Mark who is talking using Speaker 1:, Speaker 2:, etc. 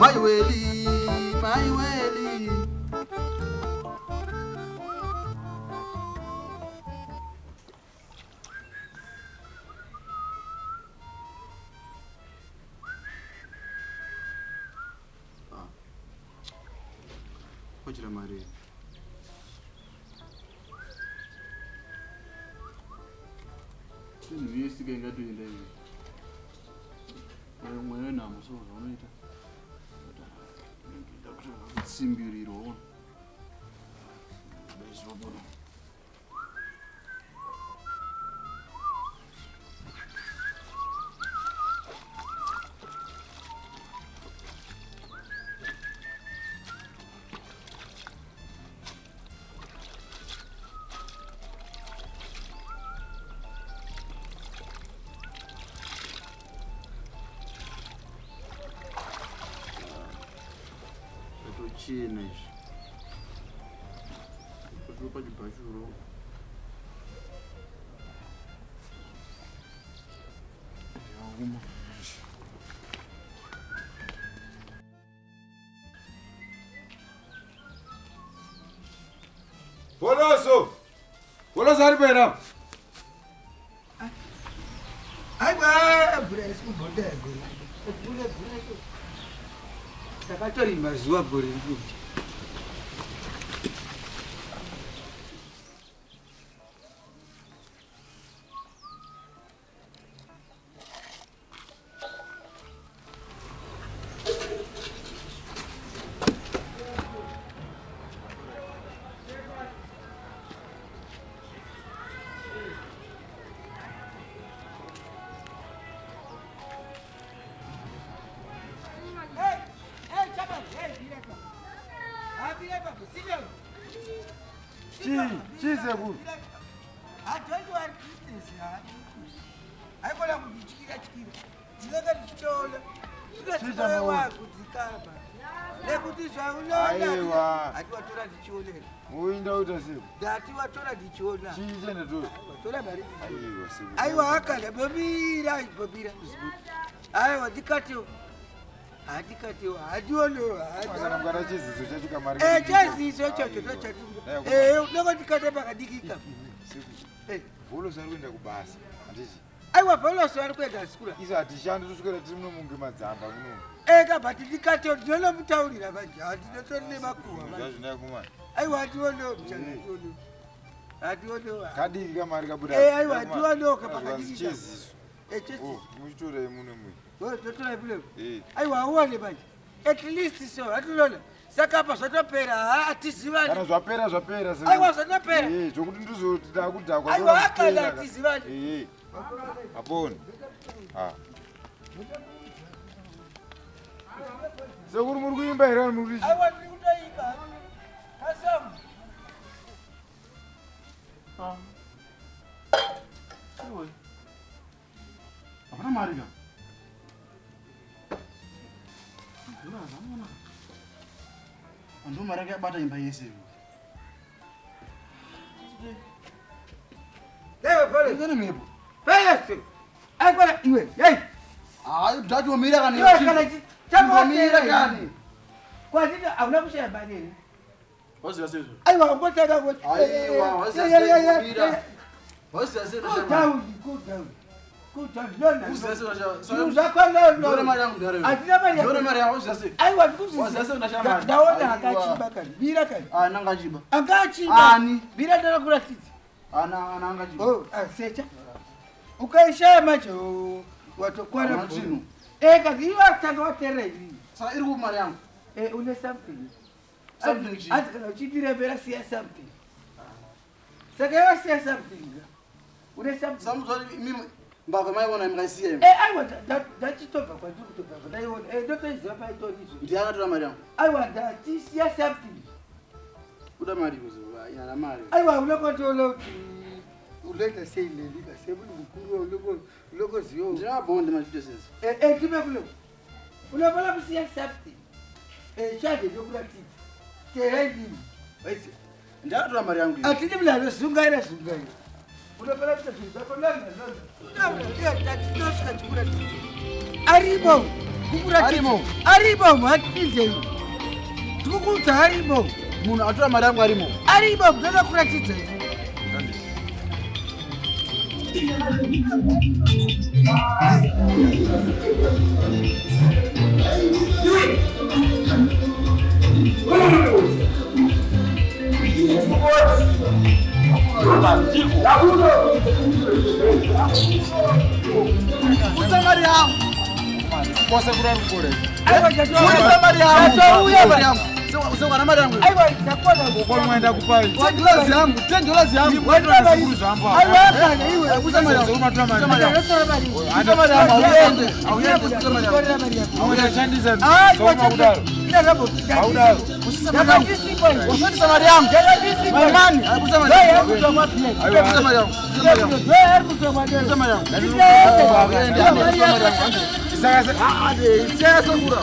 Speaker 1: Maiweli, maiweli. Ah. Kochira mari. Chinhu yesika ingatoenda iwe. Mweya wenhamo so zvaunoita. Kutsimbirirwa. Dai Zvatochena izvi. Zvatopa pachibhachuro. Yaoma.
Speaker 2: Boloso! Boloso ari pera.
Speaker 3: Aiwa, bhura isi kubhoda gore. Bhura bhura. Takatorima zuva gore rikuti.
Speaker 2: Chii sekuru?
Speaker 3: Haikona kundityira tyira ndinenge ndichitoona zvinotiwa kudzikama nekuti zvaunoona hati watora ndichionera
Speaker 2: uinda uita sei
Speaker 3: ndati watora ndichiona
Speaker 2: chii chendatora
Speaker 3: watora mari aiwa akana bomira bomira aiwa ndikatiwo handikatiwo handionewo
Speaker 2: mukata cheziso chacho kamari
Speaker 3: eh, cheziso chacho ndochati eh, unenge ndikate pakadikika
Speaker 2: Volosi ari kuenda kubasa handiti?
Speaker 3: Aiwa Volosi ari kuenda sikura.
Speaker 2: Isu hatishandi toswera tiri muno munge madzamba muno.
Speaker 3: Eka but ndikati ndinonomutaurira manje handinotori nemakuhwa manje.
Speaker 2: Zvazvinai kumana.
Speaker 3: Aiwa hationewo mchana hationewo. Hationewo.
Speaker 2: Kadiki kamari kabuda.
Speaker 3: Eh aiwa hationewo kapakadiki.
Speaker 2: Cheziso.
Speaker 3: Eh cheziso.
Speaker 2: Oh, muchitorei muno muno.
Speaker 3: Oh, totora muno.
Speaker 2: Eh.
Speaker 3: Aiwa uone manje. At least so hatinoona. Saka apa zvatopera hatizivani.
Speaker 2: Kana zvapera zvapera.
Speaker 3: Aiwa zvatopera.
Speaker 2: Eh, zvokuti ndizoti ndakudhakwa.
Speaker 3: Aiwa akana hatizivani.
Speaker 2: Eh. Aponi. Ah. Sekuru muri kuimba here muri
Speaker 3: kuti? Aiwa ndiri kutoimba. Kasamu.
Speaker 1: Ah. Iwe. Hapana mari ka. Ndo mari yake yabata imba yese iyo.
Speaker 3: Ewe pole.
Speaker 1: Ngene mhepo.
Speaker 3: Pele. Aikwala iwe. Hey.
Speaker 1: Hayi dati womira kani.
Speaker 3: Iwe kana
Speaker 1: chambomira kani.
Speaker 3: Kwa nini hauna kushaya mari here?
Speaker 1: Waziva sei izvo?
Speaker 3: Aiwa ungotanga kuti.
Speaker 1: Aiwa waziva sei mira. Waziva sei
Speaker 3: Go down, go down. Go down. No, no.
Speaker 1: Uziva sei ndashaya.
Speaker 3: Zvinhu zvako no, no.
Speaker 1: Ndore mari yangu ndare.
Speaker 3: Handina mari
Speaker 1: Ndore mari yangu waziva sei?
Speaker 3: Aiwa ndikuzviziva.
Speaker 1: Waziva sei ndashaya mari?
Speaker 3: Ndaona akachiba kani. Mira kani.
Speaker 1: Ah nanga achiba.
Speaker 3: Angachiba.
Speaker 1: Ani?
Speaker 3: Mira ndakakuratidza.
Speaker 1: Ana ana angachiba.
Speaker 3: Oh, ah, secha. Ukaishaya manje oh, watokwana
Speaker 1: Hauna chinhu.
Speaker 3: Eh, kazi iwe atanga waterera ivi.
Speaker 1: Saka iri kupi mari yangu?
Speaker 3: Eh, une something.
Speaker 1: Something chii?
Speaker 3: Hanzi kana uchindirevera siya something. Saka iwe siya something. Une something.
Speaker 1: Samuzwa imimi mbavha maiona mkaisiya imi.
Speaker 3: Eh, aiwa ndachitobva kwandiri kutobva ndaiona. Eh, ndotoiziva paitori izvo.
Speaker 1: Ndiani akatora mari yangu?
Speaker 3: Aiwa ndati siya something.
Speaker 1: Kuda mari kuziva yana mari.
Speaker 3: Aiwa unokotoona kuti unoita sei neni ka semunhu mukuru unokoziva.
Speaker 1: Ndinabonde machite sese.
Speaker 3: Eh, eh, tipe kuno. Unofanira kusiya something. Eh, chade ndokuratidza. Teera inini. Waisi.
Speaker 1: Ndakatora mari yangu.
Speaker 3: Atidi munhu anozungaira zungaira. Unofanira kuita zvinhu zvako nana nana. Ndinosvika chikuratidza. Arimo. Kukuratidza.
Speaker 1: Arimo.
Speaker 3: Arimo, hatipinde. Tikukuudza arimo.
Speaker 1: Munhu atora mari yangu arimo.
Speaker 3: Arimo, ndoda kuratidza.
Speaker 1: Utsa mari yangu.
Speaker 2: Kose kuri kure.
Speaker 3: Aiwa,
Speaker 1: Utsa mari yangu.
Speaker 3: Tatouya.
Speaker 1: Mari yangu. Sewakana mari yangu.
Speaker 3: Aiwa, ndakona.
Speaker 2: Kwamwenda kupai.
Speaker 1: $10 yangu. $10 yangu.
Speaker 2: Watora zvikuru zvambo.
Speaker 3: Aiwa, hapana, iwe.
Speaker 1: Utsa mari yangu.
Speaker 2: Unotora mari.
Speaker 1: Utsa mari yangu.
Speaker 3: Ndatora mari.
Speaker 1: Utsa mari yangu. Auende. Auende. Utsa mari yangu.
Speaker 3: Ndatora mari yako.
Speaker 2: Auchashandisa.
Speaker 3: Aiwa,
Speaker 2: Kudaro. Haudaro.
Speaker 1: Usisa mari yangu.
Speaker 3: Ndakandisipa iwe.
Speaker 1: Ushandisa mari yangu.
Speaker 3: Ndakandisipa.
Speaker 1: My money. Utsa mari
Speaker 3: Doi,
Speaker 1: yangu.
Speaker 3: ari kutswa mapia.
Speaker 1: Utsa mari yangu. Utsa mari yangu.
Speaker 3: Doi, ari kutswa madoro.
Speaker 1: Utsa mari yangu.
Speaker 3: Ndikaende.
Speaker 1: Auende. Utsa mari yangu.
Speaker 2: Saka
Speaker 1: Ah, siyasakura.